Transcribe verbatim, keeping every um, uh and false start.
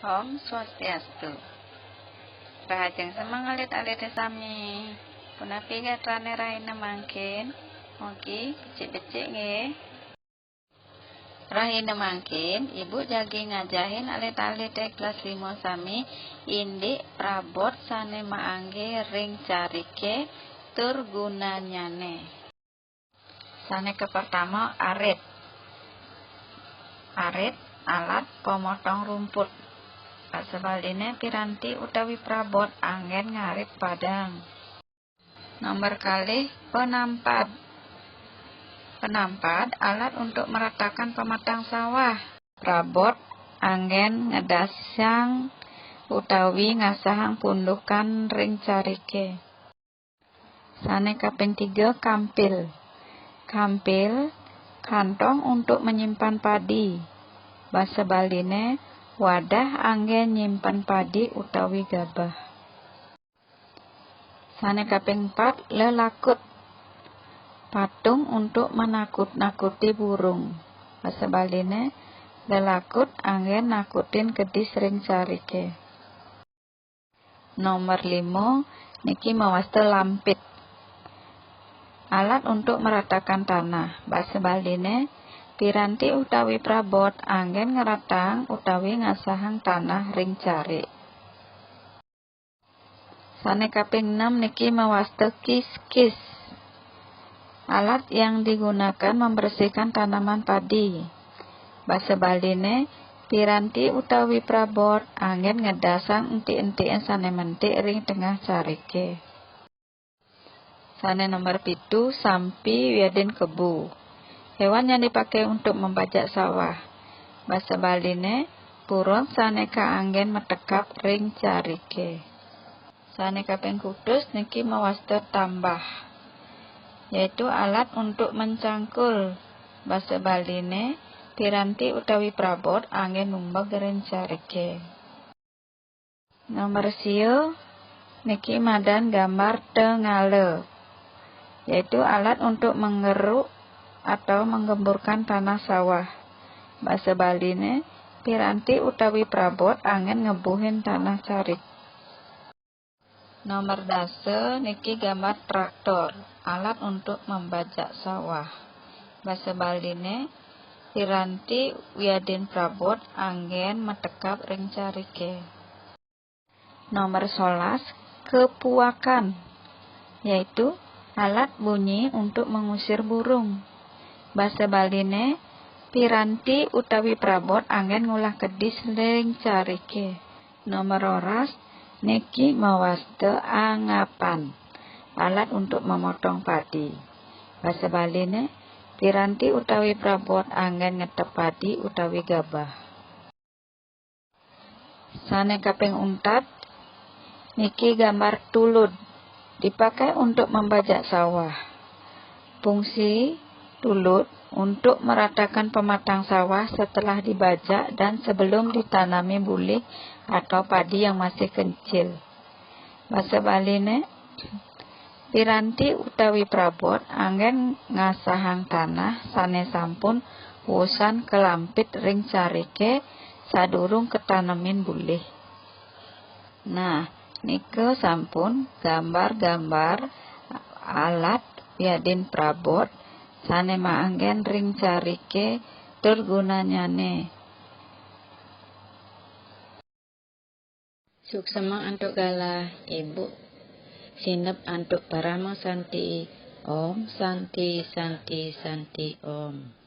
Om Swastiastu. Rahajeng semeng alit-alite sami. Punapi gatrane rahina mangkin? Mugi becik-becik nggih. Rahina mangkin, Ibu jagi ngajahin alit-alite kelas lima sami indik prabot sane maangge ring carike tur gunanyane. Sane kapertama, arit. Arit, alat pemotong rumput. Basa Baline, piranti utawi prabot anggen ngarit padang. Nomor kalih, penampad. Penampad, alat untuk meratakan pematang sawah. Prabot anggen ngedasang utawi ngasahang pundukan ring carike. Sane kaping tiga, kampil. Kampil, kantong untuk menyimpan padi. Basa Baline, wadah anggen nyimpen padi utawi gabah. Sane kaping pat, lelakut. Patung untuk menakut-nakuti burung. Basa Baline, lelakut anggen nakutin kedis ring carike. Nomor lima, niki mawasta lampit. Alat untuk meratakan tanah. Basa Baline, piranti utawi prabot anggen ngeratang utawi ngasahang tanah ring carik. Sane kaping enam niki mawasta kis-kis. Alat yang digunakan membersihkan tanaman padi. Basa Baline, piranti utawi prabot anggen ngedasang entik-entikan sane mentik ring tengah carike. Sane nomor pitu, sampi wiadin kebu. Hewan yang dipakai untuk membajak sawah. Basa Baline, puron sane kaanggen matekap ring carike. Sane kaping kutus niki mawasta tambah, yaitu alat untuk mencangkul. Basa Baline, piranti utawi prabot anggen numbeg ring carike. Nomor sia, niki madan gambar tengala, yaitu alat untuk menggeruk atau menggemburkan tanah sawah. Basa Baline, piranti utawi prabot anggen ngebuhin tanah carik. Nomor dasa, niki gambar traktor, alat untuk membajak sawah. Basa Baline, piranti wiadin prabot anggen matekap ring carike. Nomor solas, kepuakan, yaitu alat bunyi untuk mengusir burung. Basa Baline, piranti utawi prabot anggen ngulah kedis ring carike. Nomor roras, niki mawasta angapan, alat untuk memotong padi. Basa Baline, piranti utawi prabot anggen ngetep padi utawi gabah. Sane kaping untat, niki gambar tulud, dipakai untuk membajak sawah. Fungsi tulud untuk meratakan pematang sawah setelah dibajak dan sebelum ditanami bulih atau padi yang masih kencil. Basa Baline, piranti utawi prabot anggen ngasahang tanah sane sampun wusan kalampit ring carike sadurung katanemin bulih. Nah, nika sampun gambar-gambar alat wiadin prabot sane maanggen ring carike tur gunanyane. Suksema antuk galah, Ibu sineb antuk parama santi. Om Santi, Santi, Santi, Om.